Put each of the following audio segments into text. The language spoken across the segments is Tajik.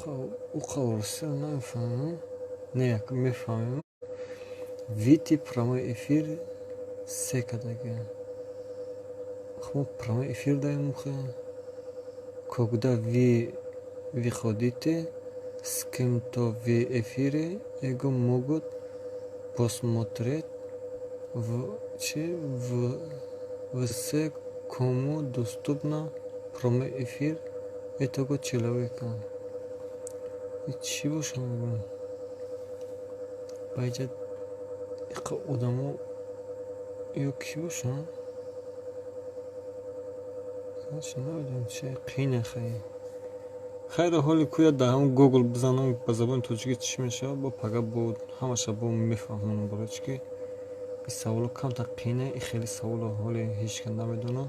Уқа русиро намефаҳмам. Не, мефаҳмем. Выйти прямой эфир се кадаги. Мо прямой эфир даем ухе. Когда вы выходите с кем-то в эфире, его могут посмотреть в чи в все, кому доступно прямой эфир этого человека. Чӣ бошам, мегӯям? Ба иҷа иқа одамо ё кӣ бошанд? Намедонам, чи қийне хай. Хайр, ҳоли кӯя дар ҳамон Гугл бизанам, ба забони тоҷикӣ чӣ мешавад, бо пага бо ҳамаша бо мефаҳмонам, барои чӣ ки ин саволо камтар қийне, и хеле саволо ҳоли ҳеҷ кас намедонад,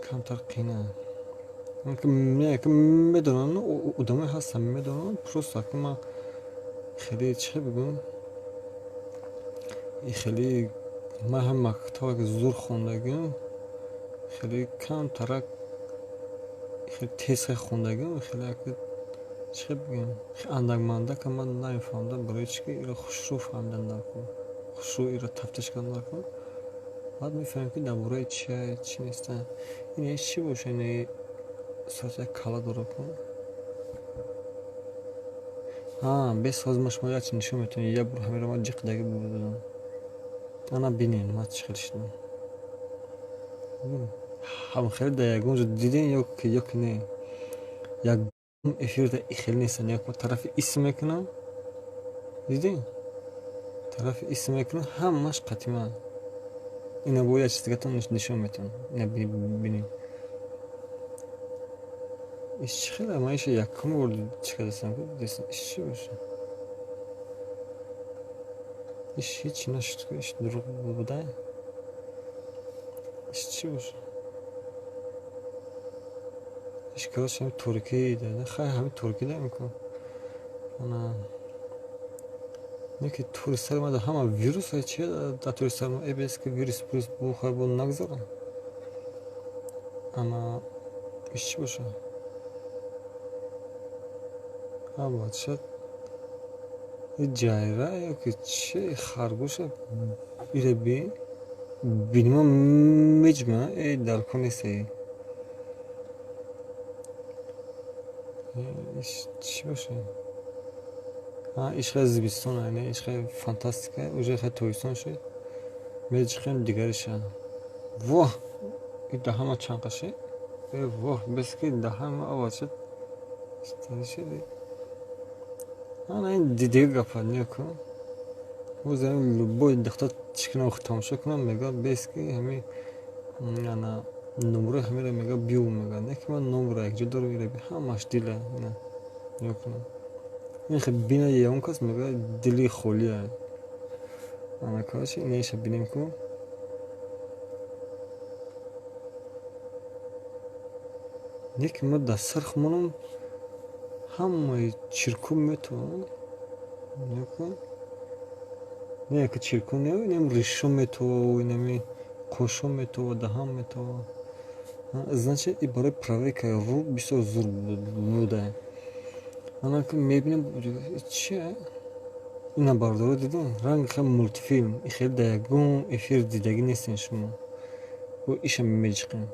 камтар қийне. Медонанд, одамое ҳастанд, медонанд, просто аки ман хеле чӣ бигӯям, и хеле ман ҳам мактаба ки зур хондагиам, хеле камтарак, хеле тез хондагиам, хеле аки чӣ бигӯям, андак-мандак ман намефаҳмдам, барои чӣ ки иро хушрӯ фаҳмидан дар кор, хушрӯ иро тафтиш кардан дар кор. Баъд мефаҳмем, ки дар бораи чия, чӣ неста. Ин чӣ боша, ин сурати як калла дорад ку? Бес ҳозир ман шумо як чиз нишон метавонам, як бор ҳамеро ман ҷиқидагӣ будам. Ана бинед, ман чӣ хел шудам. Ҳам хеле дар ягон ҷо дидем ё ки не? Ягон эфирда и хеле нестанд. Як тарафи исм мекунам, дидем? Тарафи исм мекунам, ҳамаш қатима. Ина бо як чиз дигатон нишон метавонам. Ина бинед. Иш чӣ хеле? Ман иша якум бор чӣ кардастам, иш чӣ боша? Иш ҳечи нашуд, иш дурӯғ буда? Иш чӣ боша? Иш, короче, ҳами торикӣ, хай, ҳами торикӣ да мекун. Ана не ки тури сари ман ҳама вирус чи дар тури сари ман эбес ки вирус плюс бу хай бо нагзара. Ана иш чӣ боша? А бача, ҷайра ё ки чи харгӯша, ира би бинима меҷма, э дар кор нест. Иш чӣ боша? Иш хеле зимистон, иш хеле фантастика, уже хеле тобистон шуд. Меҷиқем дигариша. Воҳ, и даҳама чанқаши? Э воҳ, бес ки даҳама авача шуди. Ана ин дигар гапа нигоҳ кун. Боз ҳамин любой духтар чӣ кунам, тамошо кунам, мегӯяд, бес ки ҳами ана номрои ҳамеро мегӯяд, биё, мегӯяд. Не ки ман номро якҷо дорам, ира ҳамаш дила. Ина нигоҳ кун. Ин хел бина ягон кас мегӯяд, дили холия. Ана, короче, инаиша бинем ку. Не ки ман дар сари хумонам ҳамаи чирку метавонам. Нигоҳ кун. Не ки чирку не, инам ришо метова, инами қошо метова, даҳан метова. Значит, и барои проверкаи рӯ бисёр зур буда. Ана ки мебинем, чия? Ина бардоро дидем? Ранги хеле мультфилм. И хеле дар ягон эфир дидагӣ нестем шумо. Бо иша меҷиқем.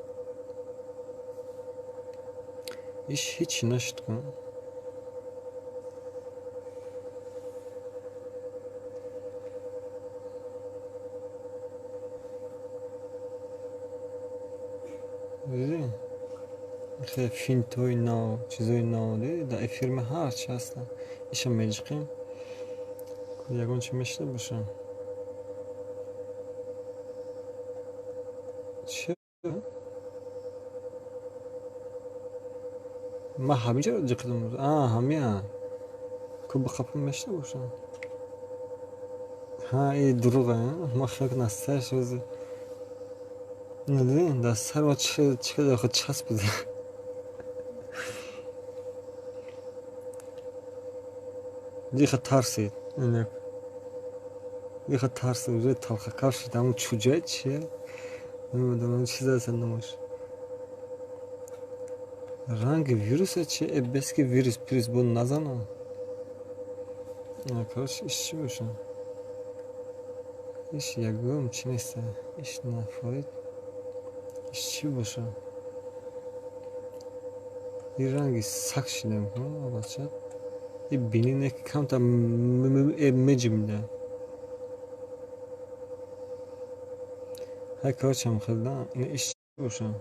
Иш ҳечи нашуд ку. Дидӣ? Хеле финтҳои нав, чизҳои нав, дидӣ? Дар эфир ма ҳар чи ҳаста. Иша меҷиқем. Ягон чи мешида боша? Чи? Ман ҳаминҷаро ҷиқидам. А, ҳамия. Ку ба қапа мешида боша? Ҳа, и дурӯға. Ман хиёл кардам сараш ози. Ина дидӣ? Дар сари ма чӣ қадар худ часпида. Диха тарсид. Инак. Диха тарсид, уже талхакав шуд. Ҳамун чӯҷа чия? Намедонам чиз аст номаш. Ранги вируса чи? Э, бес ки вирус пирус бо назана. Короче, иш чӣ боша? Иш ягон чӣ неста. Иш нафорид. Иш чӣ боша? И ранги саг шидем, бача. И бини не камта меҷимда. Ҳай, короче, ам хел да. Иш чӣ боша?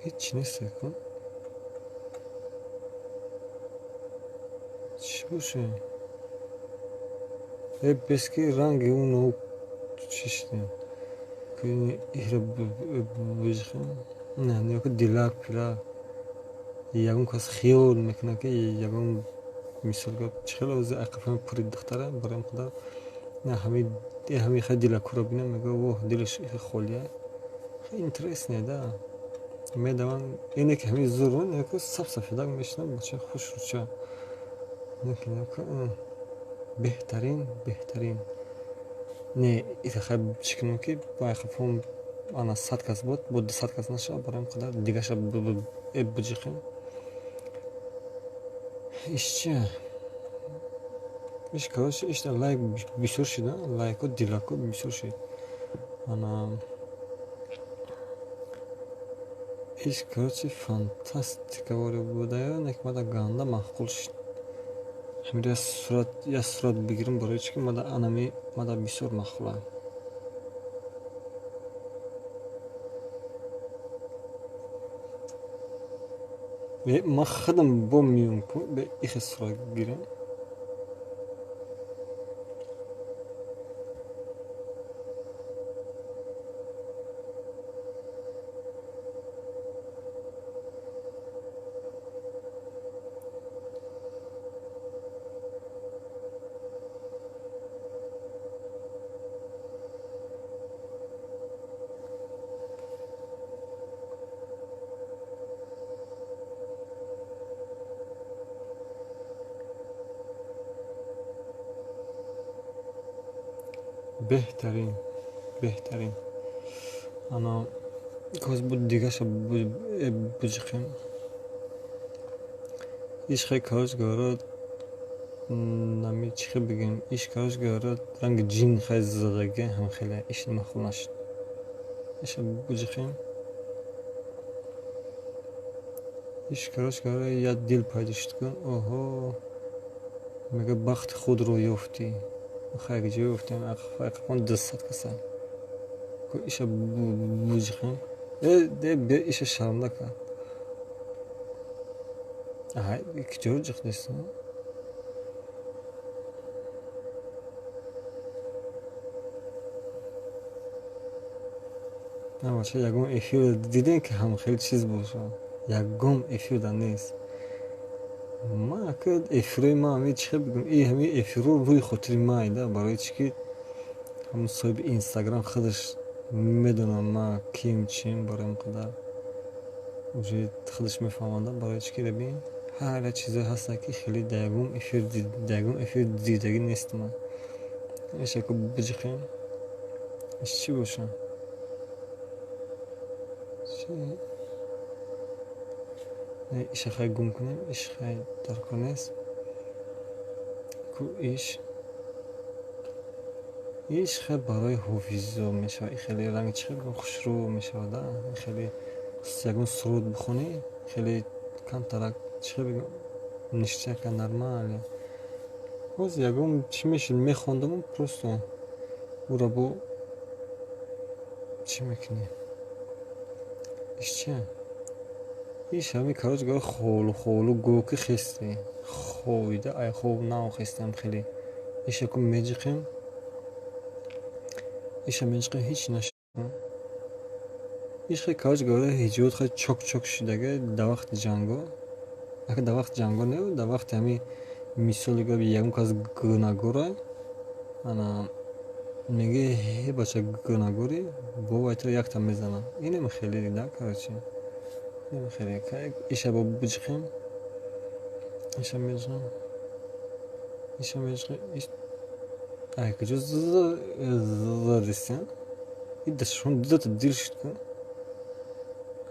Ҳеҷ неста ку. Чӣ боша? Э, бес ки ранги ӯ чӣ шидем? Ихра бижихем. Не, нигоҳ кун, дилак пилак. Ягон кас хиёл мекунад, ки ягон мисол гап чӣ хеле ози айқафами пури духтара барои қадар на ҳами хел дилакуро бинам, мега воҳ, дилаш холия. Хеле интересне да. Медаванд ине ки ҳами зур нигоҳ кун, саб сафедак мешинад, бача хушрӯча. Нигоҳ кун, беҳтарин, беҳтарин. Не, хай чӣ кунам, ки бо айқафом ана 100 кас буд, бо 200 кас нашавад, барои қадар дигаша биҷиқем. Иш чия? Иш, короче, иш лайк бисёр шид, лайко, дилако бисёр шид. Ана иш, короче, фантастика воре будаю, не ки мада ганда маъқул шид. Ҳамин сурат, як сурат бигирам, барои чӣ ки мада анами мада бисёр маъқула. Ман худам бо меём ку ихе сурат гирам. Беҳтарин, беҳтарин. Ана коз буд, дигаша биҷиқем. Иш хел, короче говоря, нами чӣ хел бигем, иш, короче говоря, ранги ҷин хел задаги ҳам хеле иш маъқул нашуд. Иша биҷиқем. Иш, короче говоря, як дил пайдо шуд ку. Оҳо, мега бахти худро ёфтӣ. Хай, ҷо ёфтем, айқафон 200 каса. Ку иша буҷиқем. Э, биё, иша шармда кард. Аҳай, куҷоро ҷиқдест? На, бача, ягон эфир дидем, ки ҳам хеле чиз бошад? Ягон эфирда нест. Ман ака эфирои ман ҳами чӣ хел бигӯм, и ҳами эфирро рӯи хотири ман да, барои чӣ ки ҳамун соҳиби инстаграм худаш медонад ман кием, чием, барои ин қадар уже худаш мефаҳмад. Барои чӣ ки бин, ҳар як чизое ҳастанд, ки хеле дар ягон эфир, дар ягон эфир дидагӣ нестам ман. Иша ку биҷиқем. Иш чӣ боша? Чӣ? Иша хай гум кунем, иш хай дар кор нест. Ку иш. Иш хел барои ҳофизо мешавад. И хеле ранги чӣ хел хушрӯ мешавад, да? Хеле ягон суруд бихонӣ, хеле камтарак чӣ хел бигӯм, ништяка, нормально. Ҳозир ягон чӣ мешуд, мехондаму просто ӯро бо чӣ мекунӣ? Иш чия? Иш ҳами, короче говоря, холу холу гӯё ки хестӣ. Ховида, ай хов нав хестам хеле. Иша ку меҷиқем. Иша меҷиқем, ҳеҷ нашуд. Иш хел, короче говоря, ҳиҷот хел чок чок шудага дар вақти ҷанго. Ака дар вақти ҷанго не, дар вақти ҳами мисоли гап ягон кас гунаҳгора, ана мега: «Ҳе, бача, гунаҳгорӣ», бо вай туро якта мезанад. Инам хеле да, короче. Инам хеле. Иша бо биҷиқем. Иша меҷиқем. Иша меҷиқем. Иш ай куҷо задистем? И дашон дудата дил шуд ку.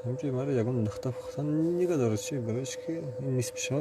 Ҳамҷои маро ягон нуқта пухта нигаҳ дорад. Чи барои чи ки ин нисфи шаб.